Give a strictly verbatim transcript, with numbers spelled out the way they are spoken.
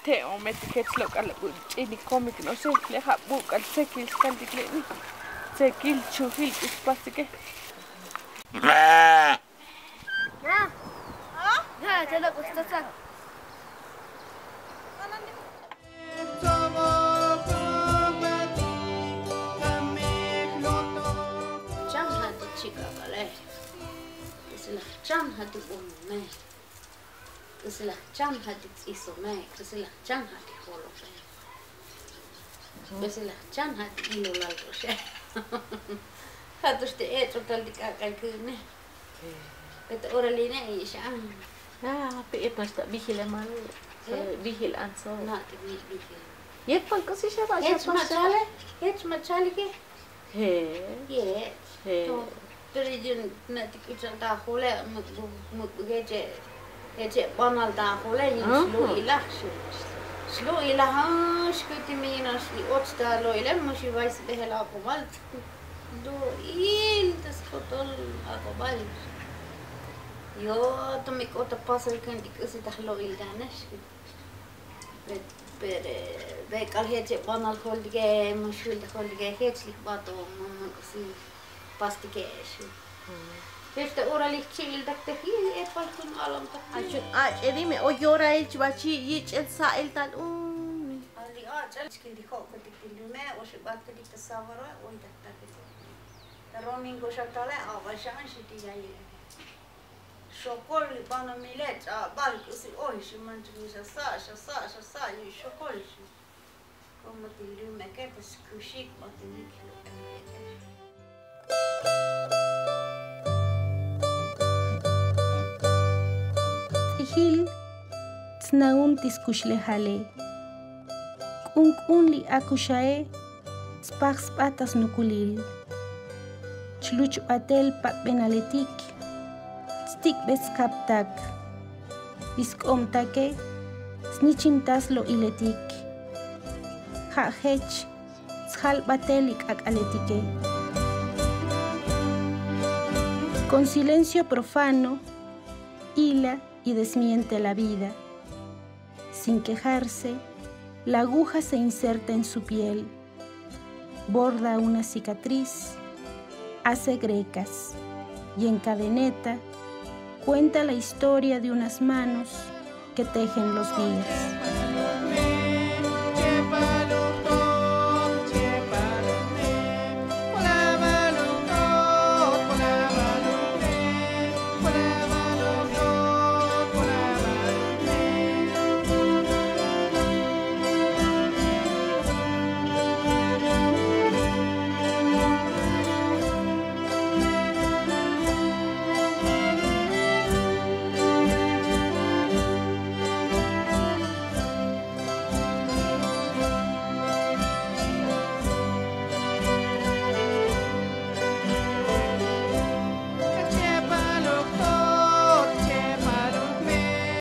Te' ometik jech lok'al bu' ch'inikomik no'oxe le ja' bu' k'al tsekil xkaltik le'ni. Tsekil chujil k'u xpastike. Cham ja' ti chik'ab'ale. K'usi laj cham ja' ti b'umome. K'usi laj cham ja' ti tz'isome. K'usi laj cham ja' ti jolome. K'usi laj cham ja' ti ilolal to'oxe. Ja' to'ox ti ech'otal ti k'ak'al ku'une. Pero ta ora line ixan. Ah, pi epal ta bijil emal. Bijil anso. Na ti bijil. Yet pan k'usi xa ba' jech machale. Jech machale ke. Jech. Jech. Pero yun na ti k'u cha'al ta jole muk' muk' jeche. Jeche banal ta jole yun xlu'ilaj xi. Xlu'ilaj xkuti mi yun xi och ta lo'ile mu xi vay sbejel ak'obal. Lo'il ta skotol ak'obal. Yo to mi k'ot ta pasel kan ti k'usi ta jlo'il ta nex. Pero ve k'al jech e banal joltike mu xvil ta joltike jech li jbato mu k'usi pastike xi. Jech ta ora li jchi'il tak te jil epal jun alam tak. Ach'e dime o yorail chbachi yich'el sa'il tal un. Ali ach'el chkin ti jo'kotik ti lume o xi b'atketik ta sábado oy ta taketik. Ta domingo xa tale aba xan xi ti yayil. Xokol li banomile ch'ab'al k'usi oy xi manchuk mi xa sa' xa sa' xa sa' yu xokol xi. Komo ti lume ke ta skuxik b'atilik. Tz'ijil tsnaun ti skuxlejale. K'unk'un li akuxae tspaj sba ta snukulil. Chluch batel pak'benaletik. Tstik'be skaptak. Li sk'obtake snichintas lo'iletik. Ja' jech tsjal batel li k'ak'aletike. Con silencio profano ila y desmiente la vida. Sin quejarse, la aguja se inserta en su piel, borda una cicatriz, hace grecas y en cadeneta cuenta la historia de unas manos que tejen los días.